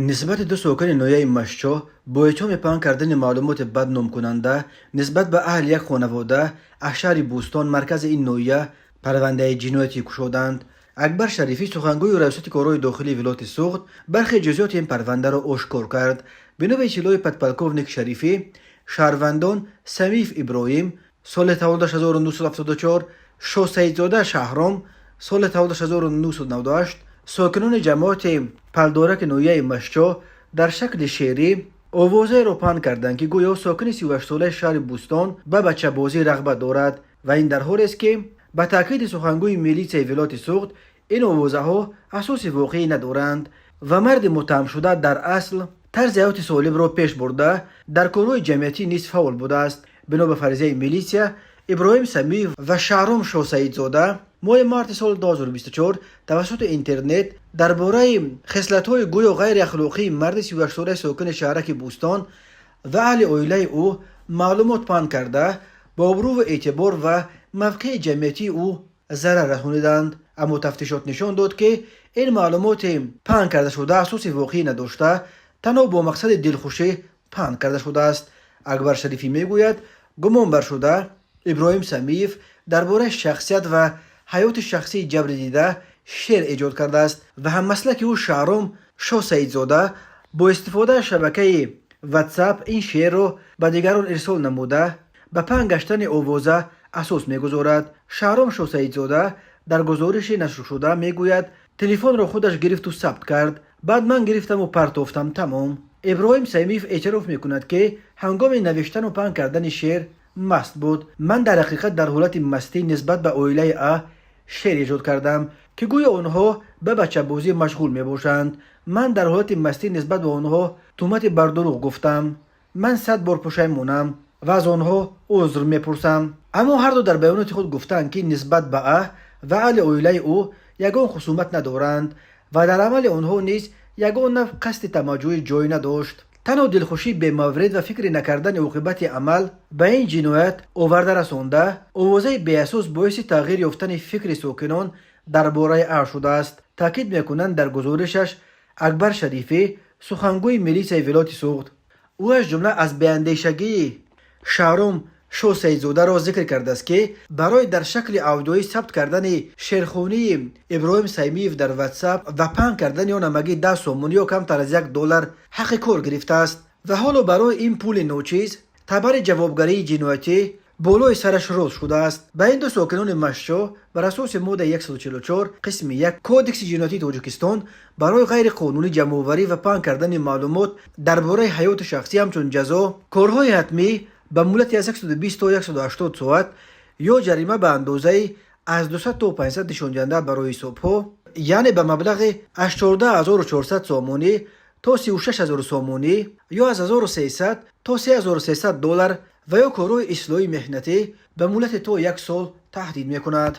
Нисбати ду сокини ноҳияи Мастчоҳ бо иттиҳоми паҳн кардани маълумоти бадномкунанда нисбат ба аҳли як хонавода аз шаҳри Бӯстон, маркази ин ноҳия, парвандаи ҷиноятӣ кушоданд. Акбар Шарифӣ, сухангӯи Раёсати корҳои дохилии вилояти Суғд, бархе ҷузъиёти ин парвандаро ошкор кард. Бино ба иттилои подполковник Шарифӣ, шаҳрвандон Самиев Иброҳим, соли таваллудаш 1974, Шоҳсаидзода Шаҳром, соли таваллудаш 1998, сокинони ҷамоати Палдораки ноҳияи Мастчоҳ, дар шакли шеърӣ овозаеро паҳн карданд, ки гӯё сокини 38-солаи шаҳри Бӯстон ба бачабозӣ рағбат дорад. Ва ин дар ҳолест, ки ба таъкиди сухангӯи милитсияи вилояти Суғд, ин овозаҳо асоси воқеӣ надоранд ва марди муттаҳамшуда дар асл тарзи ҳаёти солимро пеш бурда, дар корҳои ҷамъиятӣ низ фаъол будааст. Бино ба фарзияи милитсия, Иброҳим Самиев ва Шаҳром Шоҳсаидзода моҳи марти соли 2024 тавассути интернет дар бораи хислатҳои гӯё ғайриахлоқии марди 38-солаи сокини шаҳраки Бӯстон ва аҳли оилаи ӯ маълумот паҳн карда, ба обрӯву эътибор ва мавқеи ҷамъиятии ӯ зарар расониданд. Аммо тафтишот нишон дод, ки ин маълумоти паҳн кардашуда асоси воқеӣ надошта, танҳо бо мақсади дилхушӣ паҳн карда шудааст. Акбар Шарифӣ мегӯяд, гумонбаршуда Иброҳим Самиев дар бораи шахсият ва ҳаёти шахсии ҷабрдида шеър эҷод кардааст ва ҳаммаслаки ӯ Шаҳром Шоҳсаидзода бо истифода аз шабакаи Ватсап ин шеърро ба дигарон ирсол намуда, ба паҳн гаштани овоза асос мегузорад. Шаҳром Шоҳсаидзода дар гузориши нашршуда мегӯяд: «Телефонро худаш гирифту сабт кард, баъд ман гирифтаму партофтам, тамом». Иброҳим Самиев эътироф мекунад, ки ҳангоми навиштану паҳн кардани шеър маст буд. «Ман дар ҳақиқат дар ҳолати мастӣ нисбат ба оилаи А шеър эҷод кардам, ки гӯё онҳо ба бачабозӣ машғул мебошанд. Ман дар ҳолати мастӣ нисбат ба онҳо туҳмати бардурӯғ гуфтам. Ман 100 бор пушаймонам ва аз онҳо узр мепурсам». Аммо ҳарду дар баёноти худ гуфтанд, ки нисбат ба А ва аҳли оилаи ӯ ягон хусумат надоранд ва дар амали онҳо низ ягон навъ қасди тамаъҷӯӣ ҷой надошт. Танҳо дилхушии бемаврид ва фикри накардани оқибати амал ба ин ҷиноят оварда расонда, овозаи беасос боиси тағйир ёфтани фикри сокинон дар бораи А шудааст, таъкид мекунанд дар гузоришаш Акбар Шарифӣ, сухангӯи милитсияи вилояти Суғд. Ӯ аз ҷумла аз беандешагии Шаҳром Шоҳсаидзодаро зикр кардааст, ки барои дар шакли аудиоӣ сабт кардани шеърхонии Иброҳим Самиев дар Ватсап ва паҳн кардани он ҳамагӣ 10 сомонӣ ё камтар аз 1 доллар ҳаққи кор гирифтааст ва ҳоло барои ин пули ночиз табари ҷавобгарии ҷиноятӣ болои сараш рост шудааст. Ба ин ду сокинони Мастчоҳ бар асоси моддаи 144 қисми 1 Кодекси ҷиноятии Тоҷикистон барои ғайриқонунӣ ҷамъоварӣ ва паҳн кардани маълумот дар бораи ҳаёти шахсӣ ҳамчун ҷазо корҳои ҳатмӣ ба муҳлати аз 120 то 180 соат ё ҷарима ба андозаи аз 200 то 500 нишондиҳанда барои ҳисобҳо, яъне ба маблағи аз 14 400 сомонӣ то 36 000 сомонӣ ё аз 1300 то 3300 доллар ва ё корҳои ислоҳии меҳнатӣ ба муҳлати то як сол таҳдид мекунад.